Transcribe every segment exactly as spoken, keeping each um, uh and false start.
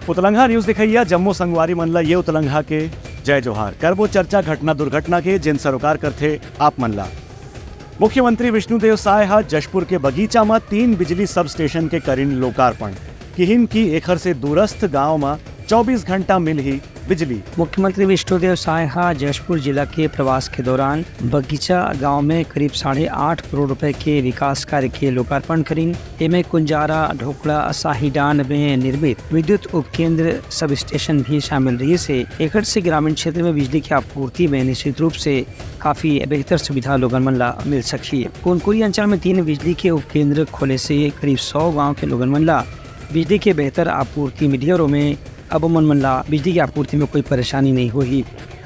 उतलंघा news देखइया जम्मो संगवारी मन ला ये उतलंघा के जय जोहार। करबो चर्चा घटना दुर्घटना के, जेन सरोकार करथे आप मन ला। मुख्यमंत्री विष्णुदेव साय ह जशपुर के बगीचा म तीन बिजली सब स्टेशन के करिन लोकार्पण। किहिन कि एखर से दूरस्थ गांव म चौबीस घंटा मिलही बिजली। मुख्यमंत्री विष्णुदेव साय ह जशपुर जिला के प्रवास के दौरान बगीचा गांव में करीब साढ़े आठ करोड़ रुपए के विकास कार्य के लोकार्पण करिन। एमे कुंजारा ढोकड़ा साहिडांड में निर्मित विद्युत उपकेंद्र सब स्टेशन भी शामिल रहिस हे। एखर से ग्रामीण क्षेत्र में बिजली की आपूर्ति में निश्चित रूप से काफी बेहतर सुविधा लोगन मन ला मिल सकही। कोनकुरी अंचल में तीन बिजली के उपकेंद्र खोले से करीब सौ गांव के लोगन मन ला बिजली के बेहतर आपूर्ति मिलही और ओमे अब ओमन मन ला बिजली की आपूर्ति में कोई परेशानी नहीं होही।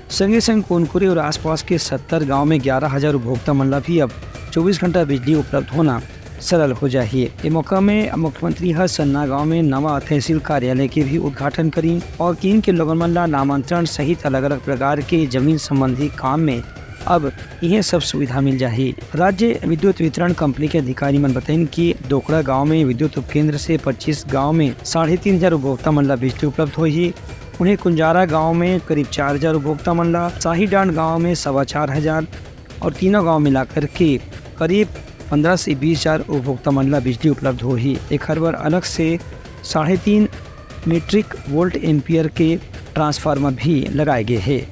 संगे संग कोनकुरी और आसपास के सत्तर गांव में ग्यारह हजार उपभोक्ता मन ला भी अब चौबीस घंटा बिजली उपलब्ध होना सरल हो जाही। ए मौका में मुख्यमंत्री ह सन्ना गांव में नवा तहसील कार्यालय के भी उद्घाटन करीन और किहिन के लोगन मन ला नामांतरण सहित अलग-अलग प्रकार के जमीन संबंधी काम में अब इहे सब सुविधा मिल जाही। राज्य विद्युत वितरण कंपनी के अधिकारी मन बताइन कि डोकड़ा गांव में विद्युत उपकेंद्र से पच्चीस गांव में साढ़े तीन हजार उपभोक्ता मन ला बिजली उपलब्ध होही। उन्हें कुंजारा गांव में करीब चार हजार उपभोक्ता मन ला, साहिडांड गांव में सवा चार हजार और तीनों गांव मिलाकर के करीब पन्द्रह से बीस हजार उपभोक्ता मन ला बिजली उपलब्ध होही। एखर बर अलग से साढ़े तीन मीट्रिक वोल्ट एम्पियर के ट्रांसफार्मर भी लगाए गए हे।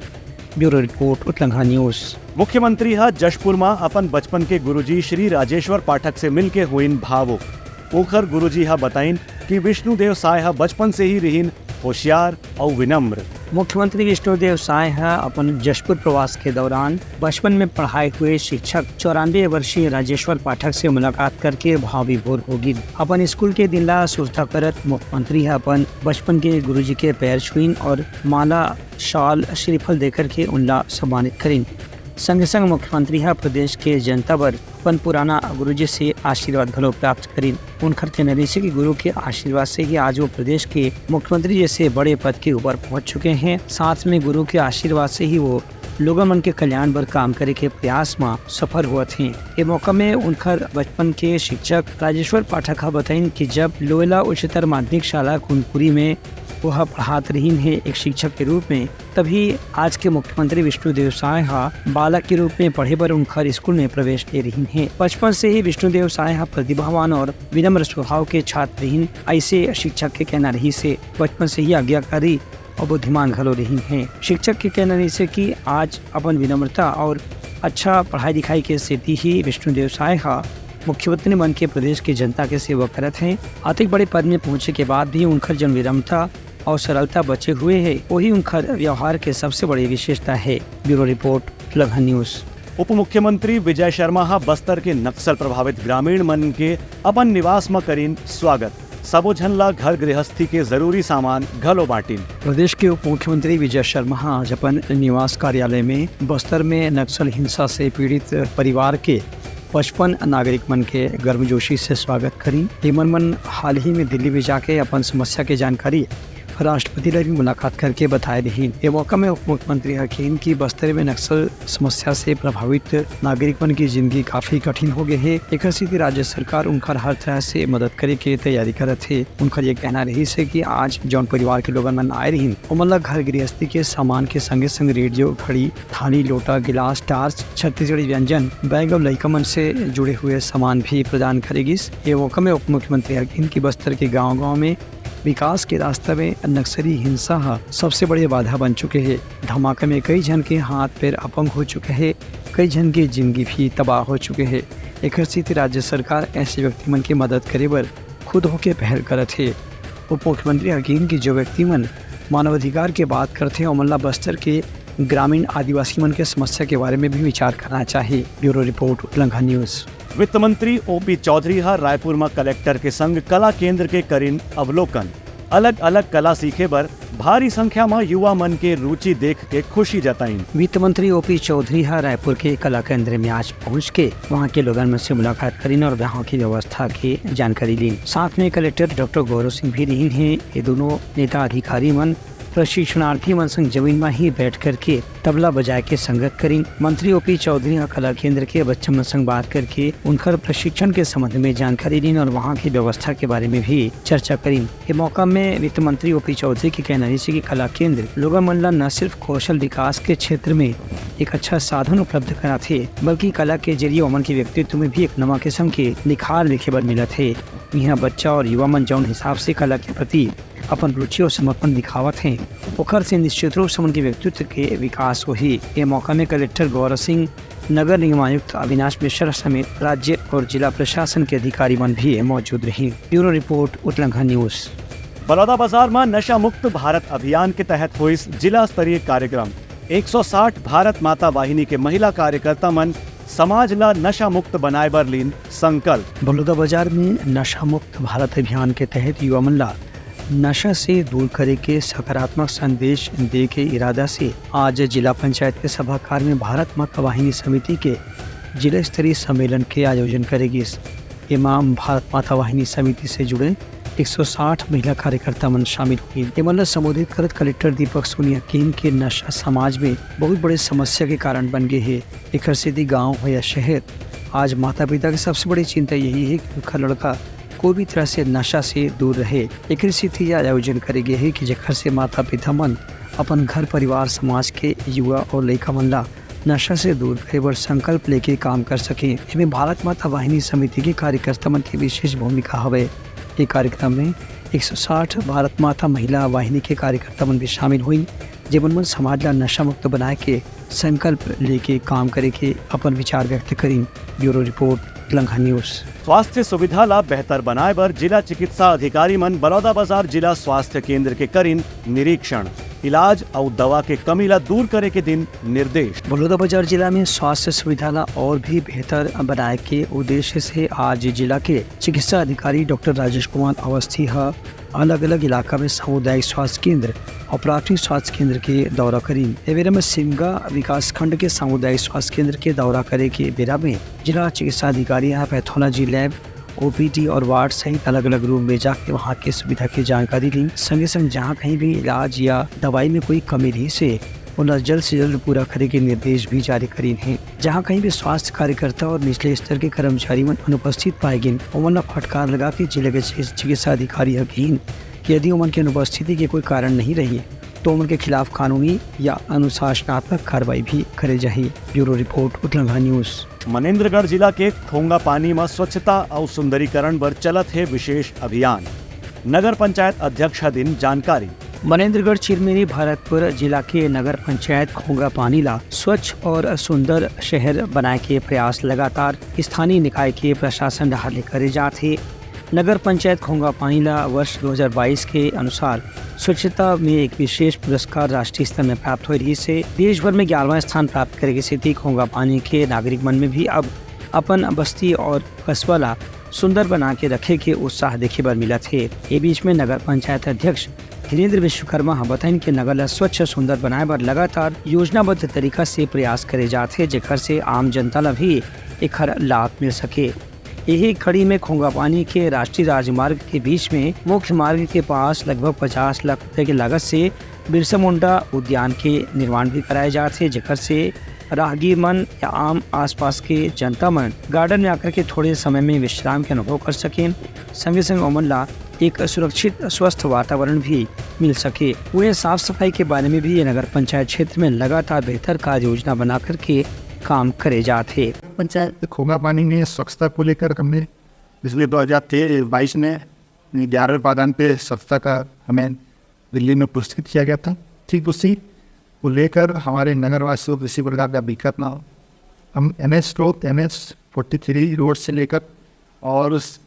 Bureau report, Utlangha news. मुख्यमंत्री ह जशपुर म अपन बचपन के गुरुजी श्री राजेश्वर पाठक से मिलके होइन भावुक। ओखर गुरुजी ह बताइन कि विष्णुदेव साय ह बचपन से ही रिहिन होशियार अउ विनम्र। मुख्यमंत्री विष्णुदेव साय ह अपन जशपुर प्रवास के दौरान बचपन में पढ़ाए हुए शिक्षक चौरानवे वर्षीय राजेश्वर पाठक से मुलाकात करके भाव विभोर हो गिन। अपन स्कूल के दिन ला सुरता करत मुख्यमंत्री ह अपन बचपन के गुरुजी के पैर छुइन और माला, शाल, श्रीफल देकर के उनला सम्मानित करिन। संगे संग मुख्यमंत्री ह प्रदेश के जनता बर अपन पुराना गुरुजी से आशीर्वाद घलो प्राप्त करिन। उनखर कहना रहिसे कि गुरु के आशीर्वाद से ही आज वो प्रदेश के मुख्यमंत्री जैसे बड़े पद के ऊपर पहुंच चुके हैं। साथ में गुरु के आशीर्वाद से ही वो लोगन मन के कल्याण बर काम करे के प्रयास म सफल होवत हें। ए मौका में उनखर बचपन के शिक्षक राजेश्वर पाठक ह बताइन कि जब लोयला उच्चतर माध्यमिक शाला कुनकुरी में वो ह पढ़ात रहिन हे एक शिक्षक के रूप में, तभी आज के मुख्यमंत्री विष्णुदेव साय ह बालक के रूप में पढ़े बर उनखर स्कूल में प्रवेश ले रहिन हे। बचपन से ही विष्णुदेव साय ह प्रतिभावान और विनम्र स्वभाव के छात्र रहिन, ऐसे शिक्षक के कहना रहिसे। बचपन से ही आज्ञाकारी और बुद्धिमान घलो रहिन हे। शिक्षक के कहना रहिसे कि आज अपन विनम्रता और अच्छा पढ़ाई लिखाई के सेती ही विष्णुदेव साय ह मुख्यमंत्री मन के प्रदेश के जनता के सेवा करत हे। अतेक बड़े पद में पहुंचे के बाद भी उनखर जन विनम्रता और सरलता बचे हुए हे, वही उनखर व्यवहार के सबसे बड़ी विशेषता हे। Bureau report, Utlangha news. उप मुख्यमंत्री विजय शर्मा ह बस्तर के नक्सल प्रभावित ग्रामीण मन के अपन निवास म करिन स्वागत। सबो झन ला घर गृहस्थी के जरूरी सामान घलो बांटिन। प्रदेश के उप मुख्यमंत्री विजय शर्मा ह आज अपन निवास कार्यालय में बस्तर में नक्सल हिंसा से पीड़ित परिवार के पचपन नागरिक मन के गर्मजोशी से स्वागत करिन। एमन मन हाल ही में दिल्ली में जाके अपन समस्या के जानकारी राष्ट्रपति ला भी मुलाकात करके बताए रहिन। ए मौका में उप मुख्यमंत्री ह कहिन कि बस्तर में नक्सल समस्या से प्रभावित नागरिक मन की जिंदगी काफी कठिन हो गए हे। एकर सेती राज्य सरकार उनकर हर तरह से मदद करे के तैयारी करत हे। उनकर ये कहना रहिसे कि आज जौन परिवार के लोगन मन आए रहिन, ओमन ला घर गृहस्थी के सामान के संगे संग रेडियो, घड़ी, थाली, लोटा, गिलास, टार्च, छत्तीसगढ़ी व्यंजन, बैग और लइका मन से जुड़े हुए सामान भी प्रदान करे गिस। ये मौका में उप मुख्यमंत्री ह कहिन कि बस्तर के गांव-गांव में विकास के रास्ता में नक्सली हिंसा ह सबसे बड़े बाधा बन चुके हे। धमाका में कई झन के हाथ पैर अपंग हो चुके हे, कई झन के जिंदगी भी तबाह हो चुके हे। एकर सेती राज्य सरकार ऐसे व्यक्ति मन के मदद करे बर खुद होके पहल करत हे। उप मुख्यमंत्री ह कहिन कि जो व्यक्ति मन मानवाधिकार के बात करथे, ओमन ला बस्तर के ग्रामीण आदिवासी मन के समस्या के बारे में भी विचार करना चाहिए। Bureau report, Utlangha news. वित्त मंत्री ओपी चौधरी ह रायपुर म कलेक्टर के संग कला केंद्र के करिन अवलोकन। अलग-अलग कला सीखे बर भारी संख्या म युवा मन के रुचि देख के खुशी जताइन। वित्त मंत्री ओपी चौधरी ह रायपुर के कला केंद्र में आज पहुंच के वहां के लोगन मन से मुलाकात करिन और वहां की व्यवस्था के जानकारी लीन। साथ में कलेक्टर डॉक्टर गौरव सिंह भी रहिन हे। ये दोनों नेता अधिकारी मन प्रशिक्षणार्थी मन संग जमीन म ही बैठ करके तबला बजाए के संगत करिन। मंत्री ओपी चौधरी ह कला केंद्र के बच्चा मन संग बात करके उनकर प्रशिक्षण के संबंध में जानकारी दीन और वहां की व्यवस्था के बारे में भी चर्चा करिन। ये मौका में वित्त मंत्री ओपी चौधरी के कहना रहिस कि कला केंद्र लोगन मन ला न सिर्फ कौशल विकास के क्षेत्र में एक अच्छा साधन उपलब्ध कराथे, बल्कि कला के जरिए ओमन के व्यक्तित्व में भी एक नवा किस्म के निखार देखे बर मिलत हे। इहाँ बच्चा और युवा मन जौन हिसाब से कला के प्रति अपन रुचि और समर्पण दिखावत हें, ओखर से निश्चित रूप से उनके व्यक्तित्व के विकास होही। ये मौका में कलेक्टर गौरव सिंह, नगर निगम आयुक्त अविनाश मिश्रा समेत राज्य और जिला प्रशासन के अधिकारी मन भी मौजूद रही। Bureau report, Utlangha news. Balodabazar म नशा मुक्त भारत अभियान के तहत होइस जिला स्तरीय कार्यक्रम। एक सौ साठ भारत माता वाहिनी के महिला कार्यकर्ता मन समाज ला नशा मुक्त बनाए बर लीन संकल्प। बलौदाबाजार में नशा मुक्त भारत अभियान के तहत युवा मन ला नशा से दूर करे के सकारात्मक संदेश दे के इरादा से आज जिला पंचायत के सभागार में भारत माता वाहिनी समिति के जिला स्तरीय सम्मेलन के आयोजन करे गिस। एमा भारत माता वाहिनी समिति से जुड़े एक सौ साठ महिला कार्यकर्ता मन शामिल हुई। एमन ला संबोधित करत कलेक्टर दीपक सोनी ह किहिन के नशा समाज में बहुत बड़े समस्या के कारण बन गे हे। एकर सेती गांव हो या शहर, आज माता पिता के सबसे बड़ी चिंता यही हे कि उनका लड़का कोई भी तरह से नशा से दूर रहे। एकर सेती यह आयोजन करे गे हे कि जेकर से माता पिता मन अपन घर परिवार, समाज के युवा और लइका मन ला नशा से दूर करे बर संकल्प लेके काम कर सके। एमे भारत माता वाहिनी समिति के कार्यकर्ता मन के विशेष भूमिका हवय। ये कार्यक्रम में एक सौ साठ भारत माता महिला वाहिनी के कार्यकर्ता मन भी शामिल हुई, जेमन मन समाज ला नशा मुक्त बनाए के संकल्प लेके काम करे के अपन विचार व्यक्त करिन। ब्यूरो रिपोर्ट, लंघा न्यूज। स्वास्थ्य सुविधा ला बेहतर बनाए बर जिला चिकित्सा अधिकारी मन बलौदाबाजार जिला स्वास्थ्य केंद्र के करिन निरीक्षण। इलाज अउ दवा के कमी ला दूर करे के दिन निर्देश। बलौदाबाजार जिला में स्वास्थ्य सुविधा ला और भी बेहतर बनाए के उद्देश्य से आज जिला के चिकित्सा अधिकारी डॉक्टर राजेश कुमार अवस्थी ह अलग-अलग इलाका में सामुदायिक स्वास्थ्य केंद्र और प्राथमिक स्वास्थ्य केंद्र के दौरा करीन। ए बेरा में सिमगा विकासखंड के सामुदायिक स्वास्थ्य केंद्र के दौरा करे के बेरा में जिला चिकित्सा अधिकारी ह पैथोलॉजी लैब, ओपीडी और वार्ड सहित अलग-अलग रूम में जाके वहां के सुविधा के जानकारी ली। संगे संग जहां कहीं भी इलाज या दवाई में कोई कमी रही से, ओला जल्द से जल्द पूरा करे के निर्देश भी जारी करीन हे। जहां कहीं भी स्वास्थ्य कार्यकर्ता और निचले स्तर के कर्मचारी मन अनुपस्थित पाए गिन, ओमन ला फटकार लगा के जिले के चिकित्सा अधिकारी ह कहिन कि यदि ओमन के अनुपस्थिति के कोई कारण नहीं रही, तो ओमन के खिलाफ कानूनी या अनुशासनात्मक कार्रवाई भी करे जाही। Bureau report, Utlangha news. Manendragarh जिला के खोंगापानी म स्वच्छता अउ सुंदरीकरण बर चलत हे विशेष अभियान। नगर पंचायत अध्यक्ष ह दिन जानकारी। मनेंद्रगढ़ चिरमिरी भरतपुर जिला के नगर पंचायत खोंगापानी ला स्वच्छ और सुंदर शहर बनाए के प्रयास लगातार स्थानीय निकाय के प्रशासन डहार ले करे जात हे। नगर पंचायत खोंगापानी ला वर्ष दो हज़ार बाईस के अनुसार स्वच्छता में एक विशेष पुरस्कार राष्ट्रीय स्तर में प्राप्त होए रहिस हे। देश भर में ग्यारहवाँ स्थान प्राप्त करे के सेती खोंगापानी के नागरिक मन में भी अब अपन बस्ती और कस्बा ला सुंदर बना के रखे के उत्साह देखे बर मिलत हे। ये बीच में नगर पंचायत अध्यक्ष धीरेंद्र विश्वकर्मा ह बताइन कि नगर ला स्वच्छ सुंदर बनाए बर लगातार योजनाबद्ध तरीका से प्रयास करे जात हे, जेकर से आम जनता ला भी एखर लाभ मिल सके। यही कड़ी में खोंगापानी के राष्ट्रीय राजमार्ग के बीच में मुख्य मार्ग के पास लगभग पचास लाख रुपए के लागत से बिरसा मुंडा उद्यान के निर्माण भी कराए जात हे, जेकर से राहगीर मन या आम आसपास के जनता मन गार्डन में आकर के थोड़े समय में विश्राम के अनुभव कर सकें। संगे संग ओमन ला एक सुरक्षित स्वस्थ वातावरण भी मिल सके। उन्हें साफ सफाई के बारे में भी ये नगर पंचायत क्षेत्र में लगातार बेहतर कार्य योजना बना करके काम करे जात हे। पंचायत खोंगापानी में स्वच्छता को लेकर हमने पिछले दो हज़ार तेईस बाईस में ग्यारहवें पादान पे स्वच्छता का हमें दिल्ली में पुरस्कृत किया गया था। ठीक उसी को लेकर हमारे नगरवासियों को किसी प्रकार का दिक्कत ना हो, हम N H road, N H forty three road से लेकर और उस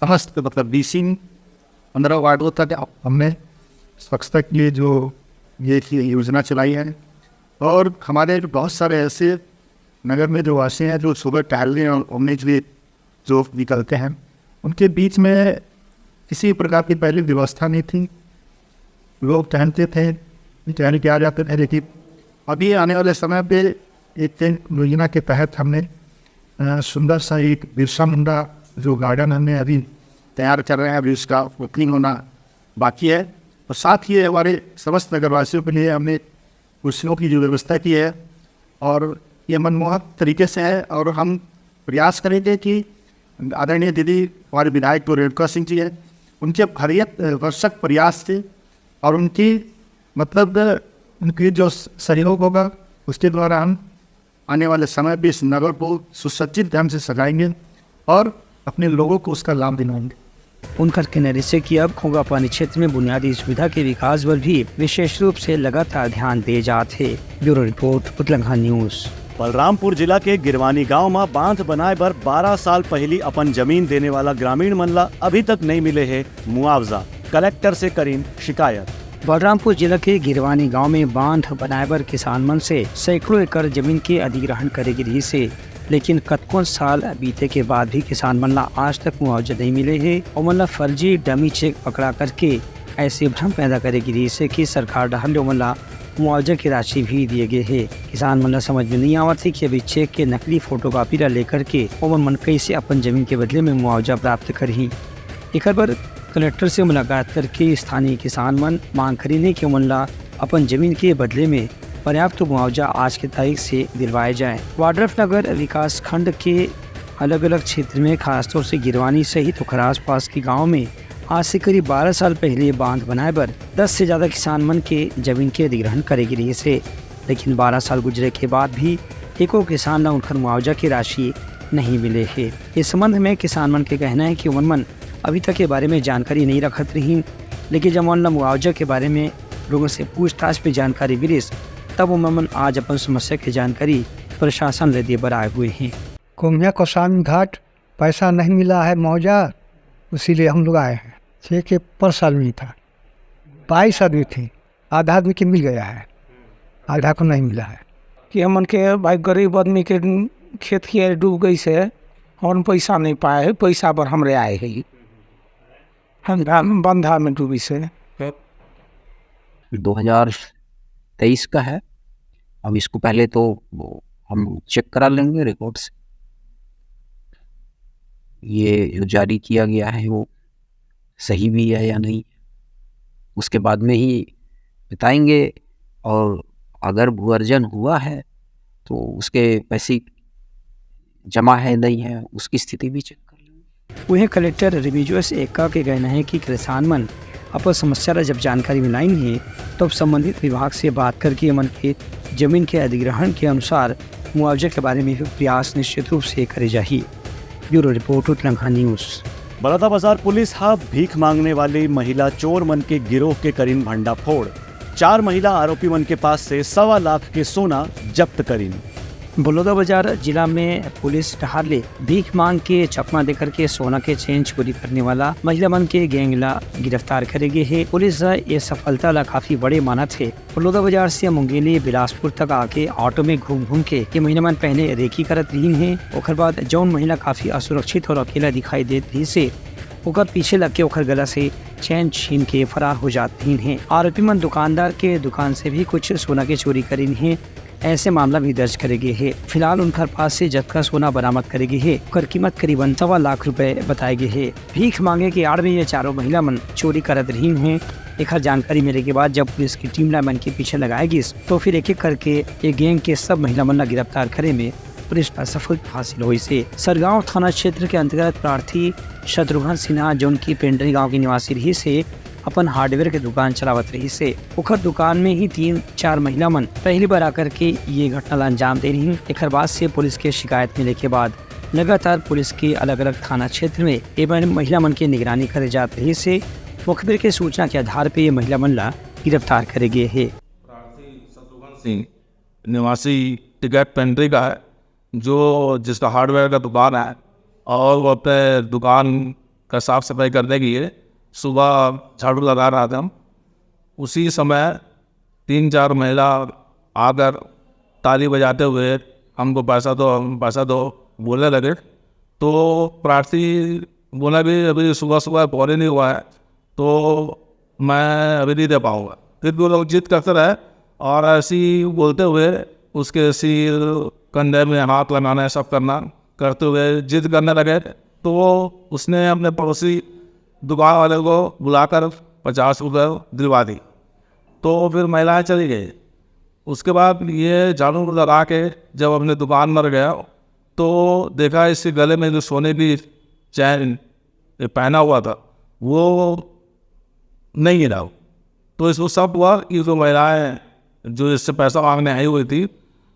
समस्त, मतलब, बीस पंद्रह वार्डों तक हमने स्वच्छता के लिए जो ये योजना चलाई है। और हमारे बहुत सारे ऐसे नगर में जो वासी हैं, जो सुबह टहलने और घूमने के लिए जो निकलते हैं, उनके बीच में किसी प्रकार की पहले व्यवस्था नहीं थी। लोग टहलते थे, टहल के आ जाते थे, लेकिन अभी आने वाले समय पे एक योजना के तहत हमने, अ, सुंदर सा एक बिरसा मुंडा जो गार्डन हमने अभी तैयार कर रहे हैं, अभी उसका ओपनिंग होना बाकी है। और साथ ही हमारे समस्त नगरवासियों के लिए हमने कुर्सियों की जो व्यवस्था की है और ये मनमोहक तरीके से है और हम प्रयास करेंगे कि आदरणीय दीदी हमारे विधायक जो रेणुका सिंह जी हैं, उनके भरियत भरसक प्रयास से और उनकी मतलब उनकी जो सहयोग होगा उसके द्वारा हम आने वाले समय भी इस नगर को सुसज्जित ढंग से सजाएंगे और अपने लोगों को उसका लाभ दिलाएंगे। उनकर कहना रहिसे कि अब खोगापानी क्षेत्र में बुनियादी सुविधा के विकास बर भी विशेष रूप से लगातार ध्यान दे जात हे। Bureau report, Utlangha news. Balrampur जिला के गिरवानी गांव म बांध बनाए बर बारह साल पहिली अपन जमीन देने वाला ग्रामीण मन ला अभी तक नइ मिले हे मुआवजा, कलेक्टर से करीन शिकायत। बलरामपुर जिला के गिरवानी गांव में बांध बनाए बर किसान मन से सैकड़ों एकड़ जमीन के अधिग्रहण करे गे रहिस हे, लेकिन कतकोन साल बीते के बाद भी किसान मन ला आज तक मुआवजा नइ मिले हे। ओमन ला फर्जी डमी चेक पकड़ा करके ऐसे भ्रम पैदा करे गे रहिस हे कि सरकार डहार ले ओमन ला मुआवजा के राशि भी दिए गे हे। किसान मन ला समझ में नइ आवत हे कि अभी चेक के नकली फोटोकॉपी ला लेकर के ओमन मन कैसे अपन जमीन के बदले में मुआवजा प्राप्त करही। एकर बर कलेक्टर से मुलाकात करके स्थानीय किसान मन मांग करीन हे कि ओमन ला अपन जमीन के बदले में पर्याप्त मुआवजा आज के तारीख से दिलवाए जाए। वाड्रफ नगर विकास खंड के अलग-अलग क्षेत्र में, खासतौर से गिरवानी सहित ओकर आसपास के गांव में आज से करीब बारह साल पहले बांध बनाए बर दस से ज्यादा किसान मन के जमीन के अधिग्रहण करे गे रहिस हे, लेकिन बारह साल गुजरे के बाद भी एको किसान ला उनकर मुआवजा के राशि नहीं मिले हे। इस संबंध में किसान मन के कहना है कि ओमन मन अभी तक के बारे में जानकारी नहीं रखत रही, लेकिन जब ओमन ला मुआवजा के बारे में लोगों से पूछताछ में जानकारी मिलिस, तब ओमन मन आज अपन समस्या के जानकारी प्रशासन ले दे बर आए हुए हैं। कोमिया कोसामी घाट पैसा नहीं मिला है मुआवजा, इसीलिए हम लोग आए हैं। छः के परस आदमी था, बाईस आदमी थे, आधा आदमी के मिल गया है, आधा को नहीं मिला है। कि हमन के भाई गरीब आदमी के खेत कियारी डूब गइस हे, हमन पैसा नहीं पाए हे, पैसा बर हमरे आए हे, हम धान बंधा में डूबिस हे। दो हज़ार तेईस का है। अब इसको पहले तो हम चेक करा लेंगे रिकॉर्ड से, ये जो जारी किया गया है वो सही भी है या नहीं, उसके बाद में ही बताएंगे। और अगर भूअर्जन हुआ है तो उसके पैसे जमा है नहीं है, उसकी स्थिति भी चेक कर लेंगे। उहें, कलेक्टर रिमिजियस एक्का के कहना है कि किसान मन अपन समस्या ला जब जानकारी मिलाइन हे, तब संबंधित विभाग से बात करके एमन के जमीन के अधिग्रहण के अनुसार मुआवजा के बारे में भी प्रयास निश्चित रूप से करे जाही। Bureau report, Utlangha news. Balodabazar police ह भीख मांगने वाली महिला चोर मन के गिरोह के करीन भंडाफोड़। चार महिला आरोपी मन के पास से सवा लाख के सोना जब्त करीन। बलौदाबाजार जिला में पुलिस डहार ले भीख मांग के चकमा देकर के सोना के चेन चोरी करने वाला महिला मन के गैंग ला गिरफ्तार करे गे हे। पुलिस ह ये सफलता ला काफी बड़े मानत हे। बलौदाबाजार से मुंगेली बिलासपुर तक आके ऑटो में घूम घूम के ये महिला मन पहले रेकी करत रहिन हे। ओकर बाद जौन महिला काफी असुरक्षित और अकेला दिखाई देत रहिस हे, ओकर पीछे लग के ओकर गला से चैन छीन के फरार हो जात रहिन हे। आरोपी मन दुकानदार के दुकान से भी कुछ सोना के चोरी करिन हे। ऐसे मामला भी दर्ज करे गे हे। फिलहाल उनकर पास से जतका सोना बरामद करे गे हे, ओकर कीमत करीबन सवा लाख रुपए बताए गे हे। भीख मांगे के आड़ में ये चारों महिला मन चोरी करत रहिन हे। एकर जानकारी मिले के बाद जब पुलिस की टीम ला मन के पीछे लगाए गिस, तो फिर एक-एक करके ये गैंग के सब महिला मन ला गिरफ्तार करे में पुलिस ला सफलता हासिल होइस हे। सरगांव थाना क्षेत्र के अंतर्गत प्रार्थी शत्रुघ्न सिन्हा, जोन की पेंडरी गांव के निवासी रहिस हे, अपन हार्डवेयर के दुकान चलावत रहिस हे। ओखर दुकान में ही तीन चार महिला मन पहली बार आकर के ये घटना ला अंजाम दे रहिन। एखर बाद से पुलिस के शिकायत मिले के बाद लगातार पुलिस के अलग-अलग थाना क्षेत्र में ये मन, महिला मन के निगरानी करे जात रहिस हे। मुखबिर के सूचना के आधार पे ये महिला मन ला गिरफ्तार करे गे हे। प्रार्थी शत्रुघ्न सिंह, निवासी टिकट पेंट्री का है, जो, जिसका हार्डवेयर का दुकान है और वो अपने दुकान का साफ सफाई करने के लिए सुबह झाड़ू लगा रहा था। उसी समय तीन चार महिला आकर ताली बजाते हुए, "हमको पैसा दो, हम पैसा दो," बोलने लगे। तो प्रार्थी बोला, "भी अभी सुबह सुबह बॉल ही नहीं हुआ है, तो मैं अभी नहीं दे पाऊँगा।" फिर भी वो लोग जिद करते रहे और ऐसे ही बोलते हुए उसके सिर, कंधे में हाथ लगाना, सब करना, करते हुए जिद करने लगे। तो वो, उसने अपने पड़ोसी दुकान वाले को बुलाकर पचास रुपये दिलवा दी। तो फिर महिलाएं चली गई। उसके बाद ये झाड़ू लगा के जब अपने दुकान पर गया तो देखा इसके गले में जो सोने की चैन ये पहना हुआ था वो नहीं गिरा। तो इसको शक हुआ कि जो महिलाएं जो इससे पैसा मांगने आई हुई थी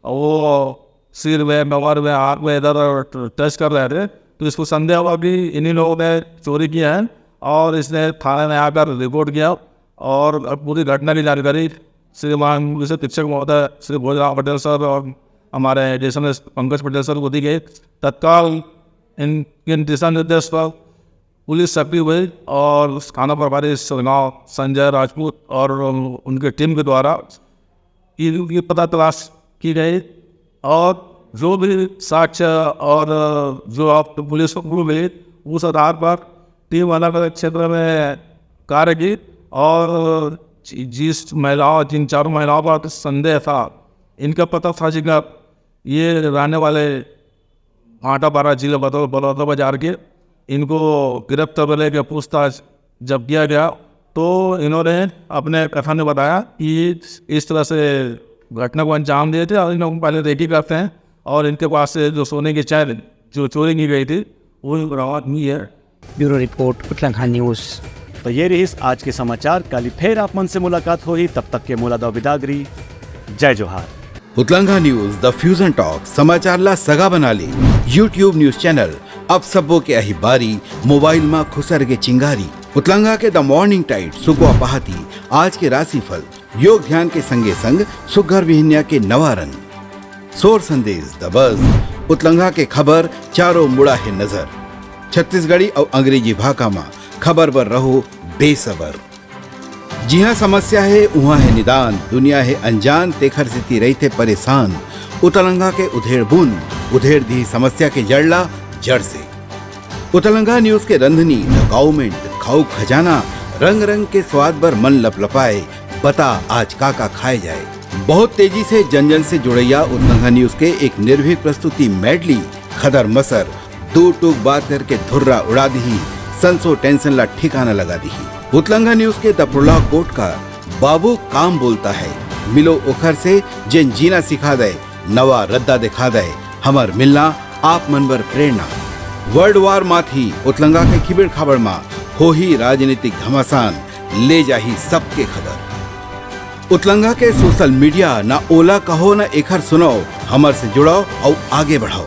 वो सिर में, कमर में, हाथ में इधर टच कर रहे थे। तो इसको संदेह हुआ कि इन्हीं लोगों ने चोरी किया है और इसने थाने में आकर रिपोर्ट किया और पूरी घटना की जानकारी श्रीमान पुलिस अधीक्षक महोदय श्री भोजराम पटेल सर और हमारे एडिशनल पंकज पटेल सर को दी गई। तत्काल इन, इन दिशा निर्देश पर पुलिस सक्रिय हुई और थाना प्रभारी श्री संजय राजपूत और उनके टीम के द्वारा ये पता तलाश की गई और जो भी साक्ष्य और जो आप पुलिस को मिले उस आधार पर टीम अलग अलग क्षेत्र में कार्य की और जि- जिस महिलाओं जिन चारों महिलाओं पर संदेह था इनका पता था जिनका ये रहने वाले भाटापारा जिला बलौदा बाजार के इनको गिरफ्तार करने के पूछताछ जब किया गया तो इन्होंने अपने कथन में बताया कि इस तरह से घटना को अंजाम दिए थे और इन लोगों को पहले रेकी करते हैं और इनके पास से जो सोने की चैन जो चोरी की गई थी वो बरामद हुई है। Bureau report Utlangha news. तो ये रही आज के समाचार। काली फेर आप मन से मुलाकात होही, तब तक के मोला दव बिदागरी। जय जोहार। उतलंघा न्यूज द फ्यूजन टॉक समाचार ला सगा बना ले। YouTube न्यूज चैनल अब सबो के अही बारी, मोबाइल मा खुसर के चिंगारी। उतलंघा के द मॉर्निंग टाइट सुकवा पहाती, आज के राशिफल, योग ध्यान के संगे संग सुग्घर बिहनिया के नवा रंग। सोर संदेश द बस, उतलंघा के खबर चारों मुड़ा हे नजर। छत्तीसगढ़ी अउ अंग्रेजी भाखा मा खबर बर रहो बेसबर। जिहाँ समस्या हे उहाँ हे निदान, दुनिया हे अनजान तेखर सेती रहिथे परेशान। उतलंघा के उधेड़ बुन उधेड़ दिही समस्या के जड़ ला जड़ से। उतलंघा न्यूज के रंधनी द गवर्नमेंट खाऊ खजाना, रंग रंग के स्वाद बर मन लपलपाए। बता आज का का खाए जाए। बहुत तेजी से जन जन से जुड़ैया उतलंघा न्यूज के एक निर्भीक प्रस्तुति मेडली। खदर मसर दो टूक बात करके धुर्रा उड़ा दिही, संसो टेंशन ला ठिकाना लगा दिही। उतलंघा न्यूज के दफरुला कोट का बाबू काम बोलता है, मिलो ओखर से जेन जीना सिखा दे, नवा रद्दा दिखा दे, हमर मिलना आप मन बर प्रेरणा। वर्ल्ड वार माथी उतलंगा के खिबेड़ खाबड़ मा होही राजनीतिक घमासान, ले जाही सबके खबर। उतलंगा के सोशल मीडिया ना ओला कहो ना एखर सुनाओ, हमर से जुड़ाओ अउ आगे बढ़ाओ।